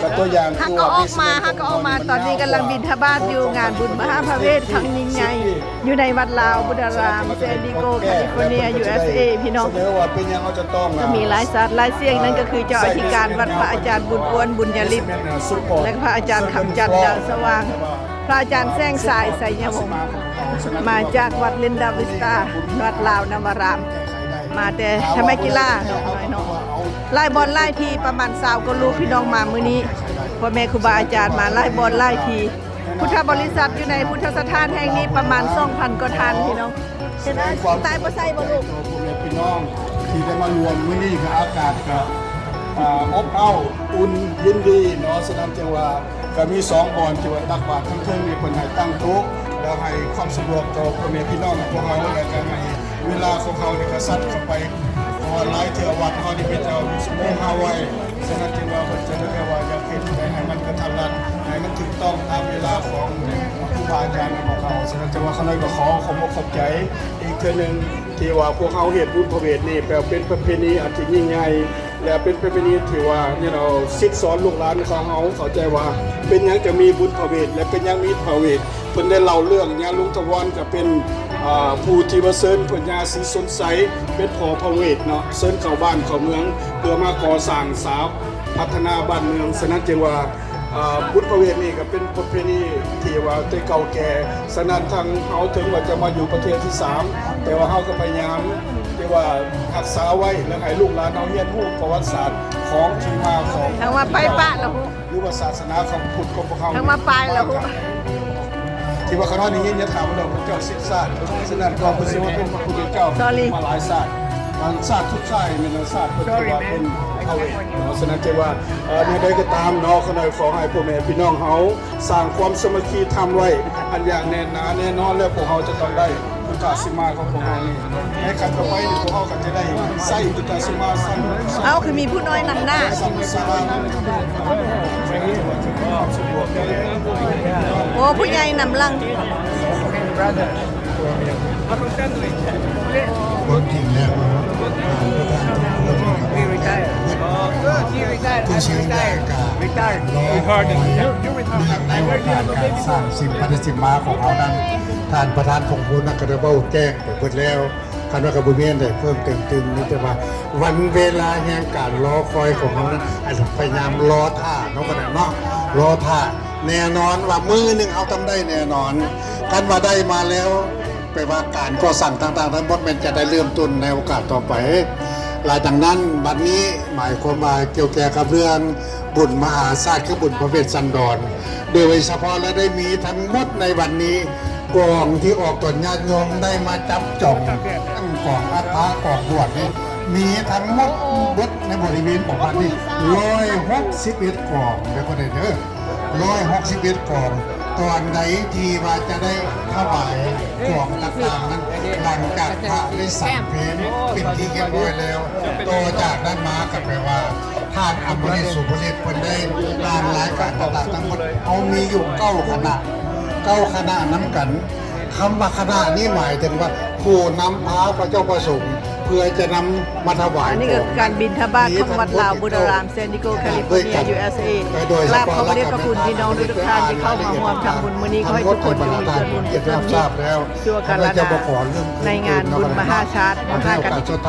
ກໍຕົວຢ່າງ ຫາກກໍອອກມາ ຫາກກໍອອກມາ ຕອນນີ້ກຳລັງບິນທະບາດຢູ່ງານບຸນມະຫາພະເວດຄັ້ງຍິ່ງໃຫຍ່ ຢູ່ໃນວັດລາວບຸດອາຣາມ San Diego California USA ພີ່ນ້ອງ ສະເໜີວ່າເປັນຫຍັງເຮົາຈະຕ້ອງ ກໍມີຫຼາຍຊາດຫຼາຍສຽງ ນັ້ນກໍຄືເຈົ້າອະທິການວັດ ພະອາຈານບຸນອ້ວນ ບຸນຍາລິມ ແລະ ພະອາຈານຄຳຈັນ ດາວສະຫວ່າງ ພະອາຈານແສງສາຍ ໄຊຍະວົງ ມາຈາກວັດລິນດາວິສຕາ ວັດລາວນຳວາລາມ ມາແຕ່ທຳມະກິລາເນາະ ຫຼາຍບ່ອນຫຼາຍທີ່ ປະມານຊາວກວ່າລູກ ພີ່ນ້ອງມາມື້ນີ້ ພໍ່ແມ່ຄູບາອາຈານມາຫຼາຍບ່ອນຫຼາຍທີ່ ພຸດທະບໍລິສັດຢູ່ໃນພຸດທະສະຖານແຫ່ງນີ້ປະມານສອງພັນກວ່າທ່ານ ພີ່ນ້ອງ ເຫັນໄດ້ ຕາຍບໍ່ໃສ່ບໍ່ລູກ ພໍ່ແມ່ພີ່ນ້ອງທີ່ໄດ້ມາຮ່ວມມື້ນີ້ ກໍອາກາດກໍ ອ່າ ອົບອ້າວອຸ່ນເຢັນດີເນາະ ສະນັ້ນຈຶ່ງວ່າ ກໍມີສອງບ່ອນທີ່ວ່າຕັກບາດ ທາງເທິງນີ້ເພິ່ນໃຫ້ຕັ້ງໂຕະ ແລ້ວໃຫ້ຄວາມສະດວກຕໍ່ພໍ່ແມ່ພີ່ນ້ອງພວກເຮົາ ແລ້ວກໍໃຫ້ເວລາຂອງເຮົານີ້ກະສັດເຂົ້າໄປ ເພາະວ່າຫຼາຍເທື່ອວັດເຮົານີ້ມີແຕ່ຊົ່ວໂມງເຮົາໄວ້ ສະນັ້ນຈຶ່ງວ່າເພິ່ນຈະເລີຍວ່າຢາກເຮັດໃດໃຫ້ມັນກະທັນລັດ ໃຫ້ມັນຖືກຕ້ອງຕາມເວລາຂອງຄູບາອາຈານຂອງເຮົາ ສະນັ້ນຈຶ່ງວ່າຂ້ານ້ອຍກໍຂໍຂອບອົກຂອບໃຈອີກເທື່ອໜຶ່ງ ທີ່ວ່າພວກເຮົາເຮັດບຸນພະເວດນີ້ ແປເປັນປະເພນີອັນທີ່ຍິ່ງໃຫຍ່ ແລະ ເປັນປະເພນີທີ່ວ່າ you know ສິດສອນລູກຫຼານຂອງເຮົາເຂົ້າໃຈວ່າ ເປັນຫຍັງຈະມີບຸນພະເວດ ແລະ ເປັນຫຍັງມີພະເວດ ເພິ່ນໄດ້ເລົ່າເລື່ອງຍາລຸງຖາວອນ ກໍເປັນ ອ່າ ຜູ້ທີ່ວ່າເຊີນພະຍາສີສົນໄຊ ເປັນພໍ່ພະເວດເນາະ ເຊີນເຂົ້າບ້ານເຂົ້າເມືອງ ເພື່ອມາກໍ່ສ້າງສາພັດທະນາບ້ານເມືອງ ສະນັ້ນຈຶ່ງວ່າ ອ່າ ບຸນພະເວດນີ້ກໍເປັນປະເພນີທີ່ວ່າແຕ່ເກົ່າແກ່ ສະນັ້ນທາງເຮົາເຖິງວ່າຈະມາຢູ່ປະເທດທີສາມ ແຕ່ວ່າເຮົາກໍພະຍາຍາມທີ່ວ່າຮັກສາໄວ້ ແລະ ໃຫ້ລູກຫຼານເຮົາຮຽນຮູ້ປະຫວັດສາດຂອງທີ່ມາຂອງ ທາງວ່າໄປປະລະຫຸ ຫຼືວ່າສາສະໜາຂອງພຸດຂອງພວກເຮົາ ທາງວ່າໄປລະຫຸ ທີ່ວ່າຂ້ານ້ອຍໄດ້ຍິນ ຢ່າຖາມວ່າເລື່ອງພະເຈົ້າສິບຊາດ ສະນັ້ນກໍເພິ່ນຊິວ່າເປັນພະພຸດທະເຈົ້າມາຫຼາຍຊາດ ອັນຊາດສຸດທ້າຍແມ່ນຊາດເພິ່ນຖືວ່າເປັນພະເວດເນາະ ສະນັ້ນຈຶ່ງວ່າ ເອີ ແນວໃດກໍຕາມເນາະ ຂ້ານ້ອຍຂໍໃຫ້ພໍ່ແມ່ພີ່ນ້ອງເຮົາ ສ້າງຄວາມສາມັກຄີທຳໄວ້ອັນຢ່າງແໜ້ນໜາ ແນ່ນອນແລ້ວພວກເຮົາຈະຕ້ອງໄດ້ພຸດທະສີມາຂອງພວກເຮົານີ້ ໃນຄັ້ງຕໍ່ໄປນີ້ພວກເຮົາກໍຈະໄດ້ໃຊ້ພຸດທະສີມາສ້າງ ເອົ້າ ຄືມີຜູ້ນ້ອຍນຳໜ້າ ສ້າງສາລາ ໂອ້ ຜູ້ໃຫຍ່ນຳຫຼັງ ຄວາມຈິງແລ້ວເນາະ ທ່ານປະທານທຸກຄົນ He retired. Oh, good. He retired. ຄື I'm ຊື່ Retired. ເລື່ອງໃນໂອກາດການສ້າງສິມປະຕິສິມມາຂອງເຮົານັ້ນ ທ່ານປະທານຂອງບຸນນັ້ນກໍໄດ້ເວົ້າແຈ້ງໄປເບິດແລ້ວ ຄັນວ່າກໍບໍ່ມີອັນໃດເພີ່ມເຕີມຕື່ມ ມີແຕ່ວ່າວັນເວລາແຫ່ງການລໍຄອຍຂອງເຮົານັ້ນ ພະຍາຍາມລໍຖ້າເນາະ ເນາະ ລໍຖ້າ ແນ່ນອນວ່າມື້ໜຶ່ງເຮົາຕ້ອງໄດ້ແນ່ນອນ ຄັນວ່າໄດ້ມາແລ້ວ ແປວ່າການກໍ່ສ້າງຕ່າງໆທັງໝົດແມ່ນຈະໄດ້ເລີ່ມຕົ້ນໃນໂອກາດຕໍ່ໄປ. ແລະ ດັ່ງນັ້ນ ບັດນີ້ໝາຍຄວາມວ່າກ່ຽວແກ່ກັບເລື່ອງບຸນມະຫາຊາດ ຄືບຸນພະເວດສັນດອນ ໂດຍສະເພາະແລ້ວໄດ້ມີທັງໝົດໃນວັນນີ້ ກອງທີ່ອອກຕົນຍາດໂຍມໄດ້ມາຈັບຈອງ ທັງກອງອັດຖະ ກອງບວດນີ້ ມີທັງໝົດເບິດໃນບໍລິເວນຂອງວັດນີ້ ຮ້ອຍຫົກສິບເອັດກອງເດີ ເດີ. ຮ້ອຍຫົກສິບເອັດກອງ ຕອນໃດທີ່ວ່າຈະໄດ້ຖວາຍກອງຕ່າງໆນັ້ນ ຫຼັງຈາກພະໄດ້ສັນເພນເປັນທີ່ຮຽບຮ້ອຍແລ້ວ ຕໍ່ຈາກນັ້ນມາກໍແປວ່າ ທ່ານອຳມະລິດ ສຸຜະລິດ ເພິ່ນໄດ້ຜ່ານລາຍການຕ່າງໆທັງໝົດ ເຮົາມີຢູ່ເກົ້າຄະນະ ເກົ້າຄະນະນຳກັນ. ຄຳວ່າຄະນະນີ້ໝາຍເຖິງວ່າ ຜູ້ນຳພາພະເຈົ້າພະສົງ ເພື່ອຈະນຳມາຖວາຍ ອັນນີ້ກໍຄືການບິນທະບາດຂອງວັດລາວບຸດອາຣາມ San Diego California USA ກາບຂອບພະເດດພະຄຸນພີ່ນ້ອງທຸກໆທ່ານທີ່ເຂົ້າມາຮ່ວມທຳບຸນມື້ນີ້ ຂໍໃຫ້ທຸກຄົນຈົ່ງມີສ່ວນບຸນກຸດສ່ວນນີ້ຊົ່ວການລະນານ ໃນງານບຸນມະຫາຊາດ ມະຫາກະຖິນ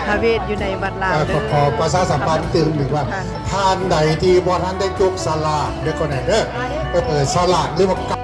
ພະເວດຢູ່ໃນວັດລາວເດີ. ຂໍປະຊາສຳພັນຕື່ມອີກວ່າ ທ່ານໃດທີ່ບໍ່ທັນໄດ້ຈົກສະຫຼາກເດີ ກໍແນ່ເດີ ເອີ ສະຫຼາກ ຫຼືວ່າ